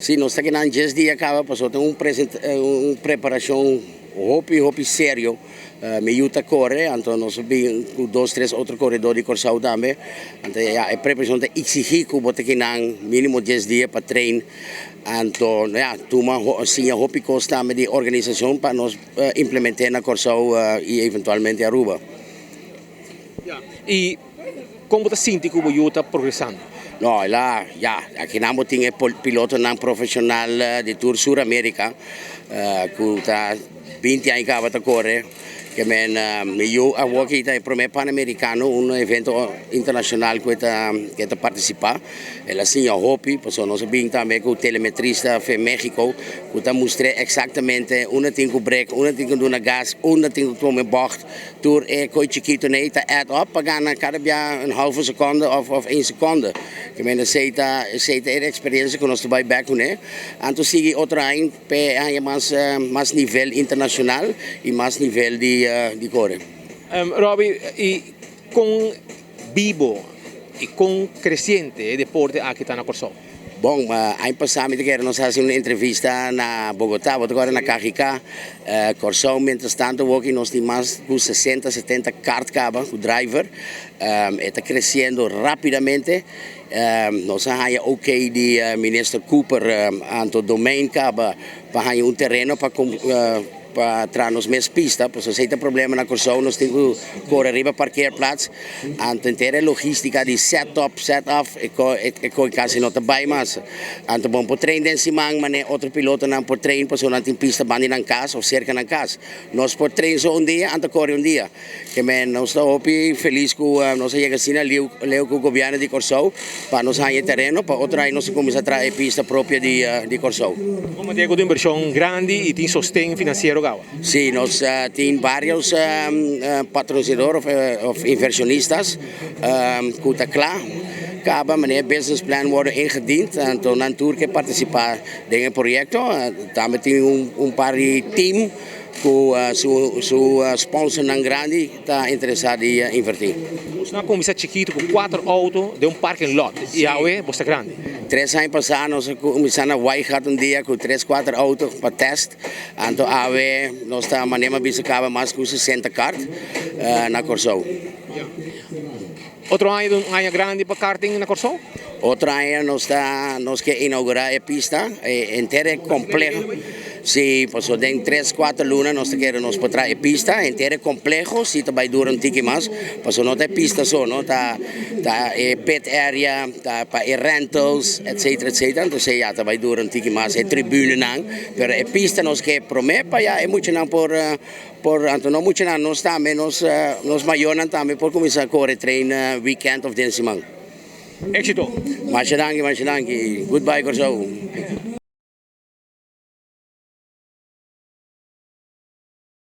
Si, nos ta kinan 10 dia kaba, pasobra tin un preparashon hopi, hopi serio. Mi yu ta kore, anto nos bin ku dos, tres otro koredó di Kòrsou tambe. Anto ya, e preparashon ta eksigí ku bo ta kinan mínimo 10 dia pa train. Anto, ya, tuma siña hopi kos tambe di organisashon pa nos implementá na Kòrsou i eventualmente Aruba. Ja. I kon bo ta sinti ku bo yu ta progresando? No, la, ya, aki nan tin pilotonan profeshonal di Tour Sur Amérika, ku ta 20 aña kaba ta kore, ke men mi yu awor ta e promé Panamerikano, un evento internashonal ku ta partisipá. El a siña hopi, pasobra nos bin tambe ku telemetrista for di México, ku ta mustra eksaktamente unda tin ku brake, unda tin ku duna gas, unda tin ku tuma bocht, tur e kos chikitu ei ta add up pa gana kada dia een halve sekonde òf 1 sekonde. Ke men esei ta e eksperensia ku nos ta bai bèk kuné. Anto sigui otro aña pa mas nivel internashonal i mas nivel di kore. Robbie, i kon bibu i kon kresiente e deporte aki ta na Kòrsou? Bon, aña pasá mi ker nos hasi un entrevista na Bogotá, awor na KGK, Kòrsou, mientras tanto, aki nos tin mas di 60, 70 kart kaba, ku driver, ta kresiendo rápidamente. Nos a haña ok di minister Cooper, anto domein kaba pa un tereno pa traha nos mes pista, pues esei ta problema na Kòrsou, nos tin ku kore riba parkeerplaats, anto henter logístika di set up, set off, e kasi no ta bai mas. Anto bon, por train den siman, mane otro pilotonan por train, pues nan tin pista banda nan kas òf serka nan kas. Nos por train so un dia, anto kore un dia. Ke men nos ta hopi felis ku nos a yega asina leu ku gobièrnu di Kòrsou pa nos haña tereno, pa otro aña nos kuminsá traha pista propio di Kòrsou. Komo tin un invershon grandi i tin sosten finansiero kaba? Si, nos tin vários patrosinadó òf invershonista ku ta kla. Kaba manera business plan worden ingediend, anto nan tur ke partisipá den e proyekto. Tambe tin un par di team ku su sponsornan grandi ta interesá di invertí. Nos a kuminsá chikitu ku kuater outo den un parking lot i awor bo ta grandi. 3 aña pasá nos a kuminsá na Waaigat un dia ku tres, kuater outo pa test. Anto awe nos ta manera bisa kaba mas ku 60 kart na Kòrsou. Otro aña un aña grandi pa karting na Kòrsou? Otro aña nos ke inougurá e pista, henter kompleho. Si, pasobra den 3, 4 luna nos ke nos por traha e pista, henter kompleho, si ta bai dura un tiki mas, pasobra no ta pista so, no ta ta e pit area, ta pa e rentals, etc, etc. Anto ya ta bai dura un tiki mas, e tribunenan, pero e pista nos ke promé pa ya e muchanan por anto no muchanan, nos tambe, nos mayornan tambe por kuminsá kore train weekend òf den siman. Éksito. Masha danki, masha danki. Goodbye, Kòrsou.